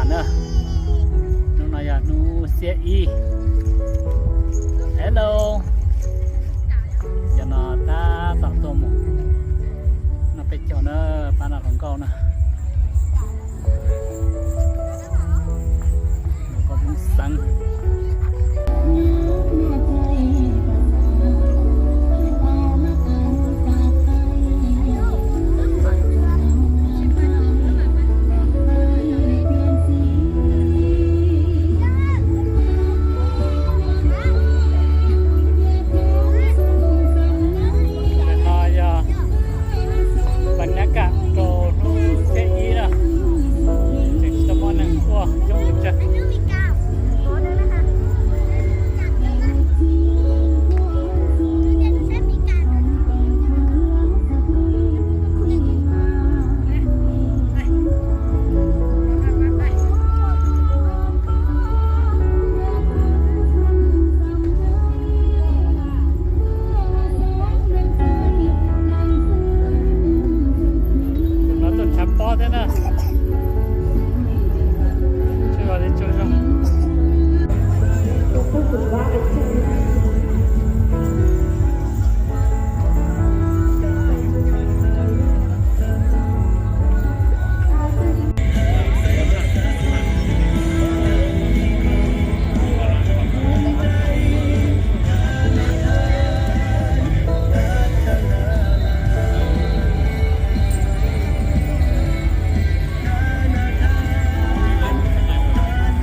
Na, hnub no yog hnub xiab ib. Hello, cov no tab tom tuaj mus. No peb caug na, pab no hluas nkauj na. Hluas nkauj Hmoob Xeeb. No yog pas nab kam rau hnub xiab ib na, tseem tsis tau muaj neeg tuaj coob pes tsawg. Tus no tuaj tshav pob thiab na. Tsuas li tsuas zoo.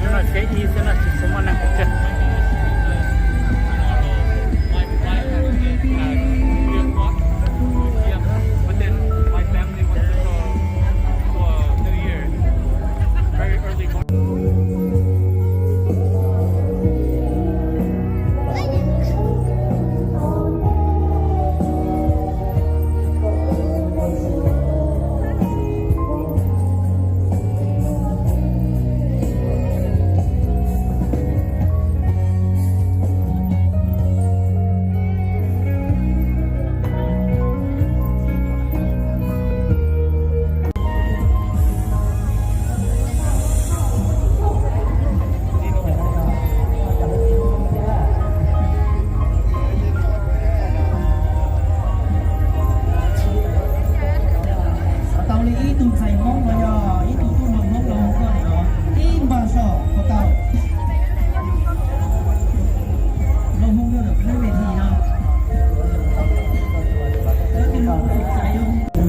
Hnub no xiab ib xwb no tsis tshua muaj neeg pes tsawg. Tau li ib tug ntxhais Hmoob los yog ib tug tub hluas Hmoob los hu koj no, ib npag saum puas tau? Los hu koj ntawm peb ves thi no.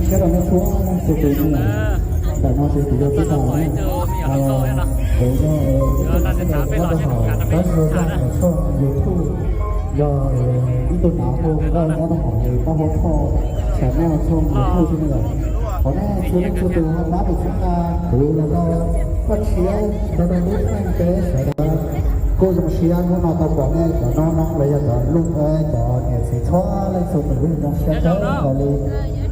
Siab rau nej txhua leej txhua tus na. Ntawm no ces kuv yuav tib tau na. Kuv yog tus nyob rau hauv Kab Ntsuab Zaj ntawm tshooj YouTube, yog ib tug nav hu nkauj nyob rau hauv Paj Huab Thoj channel tshooj YouTube xwb na yom. Qhov nej txhua leej txhua tus ho pab kuv txhawb nqa kuv los no, koj tshiab rau rau lub neej peb sawv daws. Kuj zoo siab hnub no tau pom nej cov noob noob los yog cov luj cov niam txiv txhua leej txhua tus, zoo siab kawg nkaus li.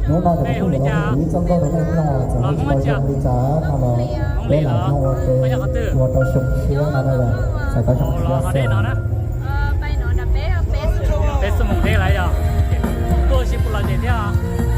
Hnub no cov kuj los kuv ib txoj nkauj rau nej mloog txawm tsis tau zoo li cas no los peb lam mloog ua ke, ua rau xyoo tshiab no na yom, txawm tau xyoo tshiab xwb. Peb xuab moos deb lawm yog, tuaj tsis pub los ces thiab.